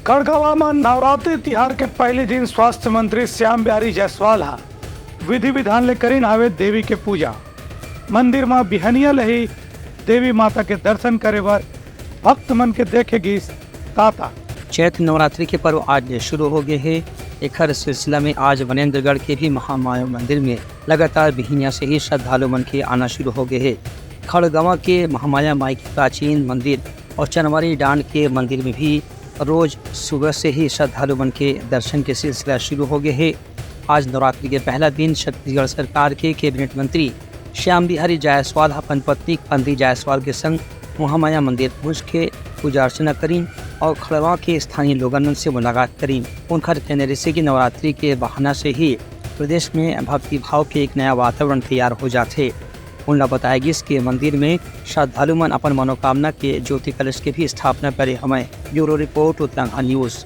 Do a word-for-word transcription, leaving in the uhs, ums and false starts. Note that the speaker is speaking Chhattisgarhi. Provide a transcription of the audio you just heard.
खड़गवां म नवरात्रि तिहार के पहले दिन स्वास्थ्य मंत्री श्याम बिहारी जायसवाल ह विधि विधान ले करिन हावे देवी के पूजा। मंदिर म बिहनिया ले ही देवी माता के दर्शन करे बर भक्त मन के देखे गिस तांता। चैत्र नवरात्रि के पर्व आज ले शुरू हो गए हे। एखर सिलसिला में आज मनेंद्रगढ़ के भी महामाया मंदिर में लगातार बिहनिया से ही श्रद्धालु मन के आना शुरू हो गए हे। खड़गवां के महामाया माई के प्राचीन मंदिर और चनवारी डांड के मंदिर में भी रोज सुबह से ही श्रद्धालु मन के दर्शन के सिलसिला शुरू हो गए हे। आज नवरात्रि के पहला दिन छत्तीसगढ़ सरकार के कैबिनेट मंत्री श्याम बिहारी जायसवाल अपन पत्नी कांति जायसवाल के संग महामाया मंदिर पहुंच के पूजा अर्चना करीन और खड़गवां के स्थानीय लोगन मन से मुलाकात करीन। उनकर कहना रहिसे कि नवरात्रि के बहाना से ही प्रदेश में भक्ति भाव के एक नया वातावरण तैयार हो जाथे। उनला बताया गिस कि मंदिर में श्रद्धालु मन अपन मनोकामना के ज्योति कलश के भी स्थापना करे हवय। Bureau report, Uttarakhand news.